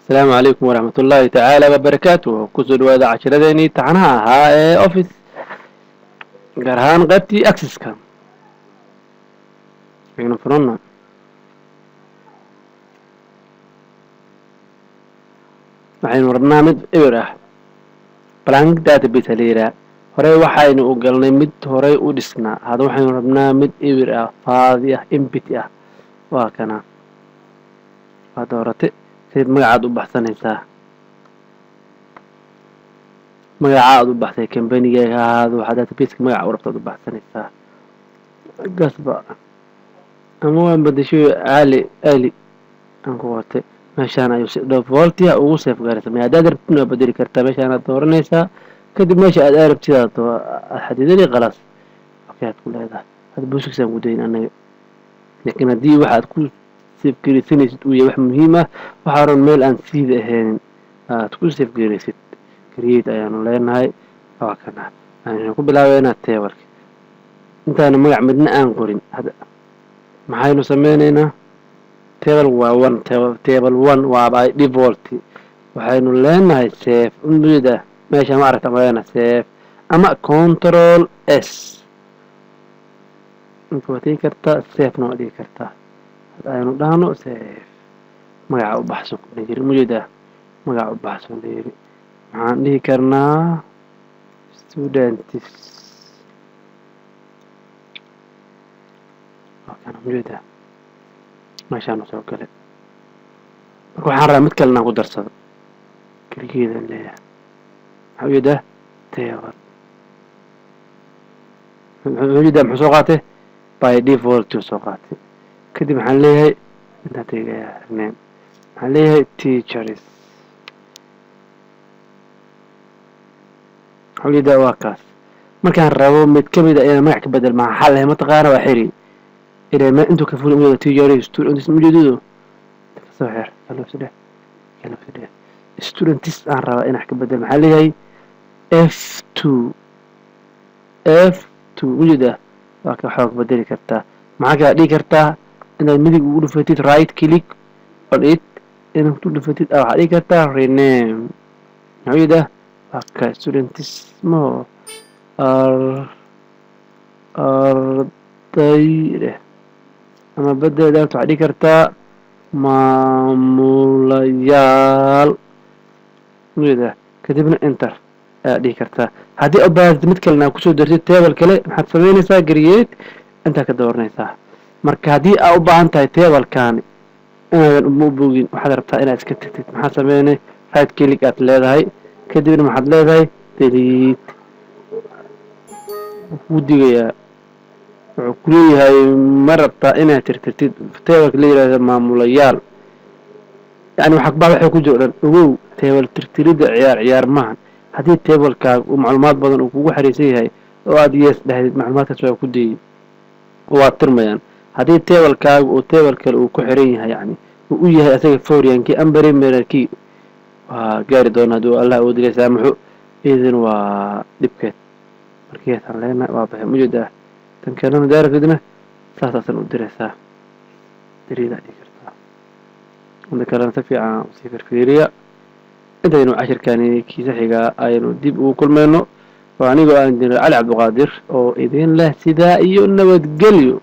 Asalaamu calaykum waraxmat ullaahi tacaala wabarakaatuh. Kusoo dhawaada cashiradeenii taxanaha ahaa ee Office, gaar ahaan qaybtii Accesska. Aynu furano. Waxaynu rabnaa mid eber ah, blank database la yidhaha. Horey waxaynu u galnay mid horey u dhisnaa, hadda waxaynu rabnaa mid eber ah, faadi ah, empty ah. Waa kana, waa doorate. Kadib magacaad u baxsanaysaa, magaca aad u baxsay companygaaga ha ahaado, waxaa databaseka magaca u rabtaad u baxsanaysaa. Gasba ama waan bedeshay, Ali Ali aan ku qortay. Meeshaan ayuu si default ah ugu save garaysamay. Haddaad rabtid waa bedeli kartaa. Meeshaan aad dooranaysaa, kadib meesha aad rabtid aad xadidani. Khalaas, okay aad ku leedahay. Hadda basicsaan ku dayin anaga, laakiin haddii waxaad ku save garaysanaysid uu yahay wax muhiim ah, waxaa oran meel aan siida ahaynin aad ku save garaysid. Create ayaanu leenahay. Waa kana, aynu ku bilaabeynaa tableka. Intaana magac midna aan qorin, hadda maxaynu sameyneynaa? Table waa one table, table one waa by default. Waxaynu leenahay save ujeeda meesha ma aragta, ma leenahay save ama Control S. Inta waa tigi kartaa, save-na waa dhigi kartaa. Hadda aynu dhahno save, magaca u baxso yiri, mujeedaa, magaca u baxso yiri. Maxaan dhihi karnaa? Students. Waa mujeedaa, meeshaan soo galay. Marka waxaan rabaa mid kale inaan ku darsado. Keligeedaan leeyahay. Maxaa ujeedaa? Table muxuu ujeedaa? Muxuu soo qaatay? By default uu soo qaatay. Kadib waxaan leeyahay intaan tegayaa name, waxaan leeyahay teachers. Maxaa ujeedaa? Waa kaas. Markaan rabo mid ka mid a inaan magac ka bedel, maxaa xal leh? Mataqaana, waa xiri inay ma intuu ka fuli. Ujeeda teachers, students, ujeedadu kasoo xir kalofsidhe kalofsidhe. Students aan rabaa inaan ka bedel. Maxaa leeyahay? F2, F2. Ujeeda, waa ka waxaa ka bedeli kartaa. Maxaa kala dhigi kartaa? Inaad midig ugu dhufatid, right click on it inaad ku dhufatid, waxaad dhigi kartaa rename. Maxaa ujeedaa? Waa ka students mo arday leh ama bedel. Waxaad dhigi kartaa maamulayaal, ujeedaa. Kadibna enter ayaad dhihi kartaa. Haddii u baahatid mid kalena aad kusoo dartid, table kale, maxaad samaynaysaa? Create intaa ka dooranaysaa. Marka haddii aa u baahan tahay tablekan inaadan uma bogin, waxaad rabtaa inaad iska tagtid, maxaad sameynay? Right click aad leedahay, kadibna maxaad leedahay? Delete. Wuu kuu digayaa, wuxuu kuleeyahay: ma rabtaa inaad tirtirtid tableka la yihahdo maamulayaal? Yani waxa ba waxay ku jiro dhan. Ogow, table tirtiridda ciyaar ciyaar maahan. Haddii tablekaaga uu macluumaad badan uu kugu xariisan yahay oo aad yes dhahdid, macluumaadkaas waa ku dayey, waa tirmayaan. Haddii tablekaaga uu table kale uu ku xiran yahay, yani uu u yahay asaga foreign key ama primary key, waa gaari doona hadduu Allah awoodilay saamaxo idin. Waa dhibkeed. Markiisaan leenahay, waa baxay, mujeedaa. Tan kalena daarafidna saasaasan u diraysaa, dariidaa dhigi kartaa. Inta kalena si fiican usii firfiiriya. Intaynu cashirkani kiisa xigaa aynu dib ugu kulmayno, waa anigoo ah Injineer Cali Cabdiqaadir oo idin leh sidaa iyo nabadgelyo.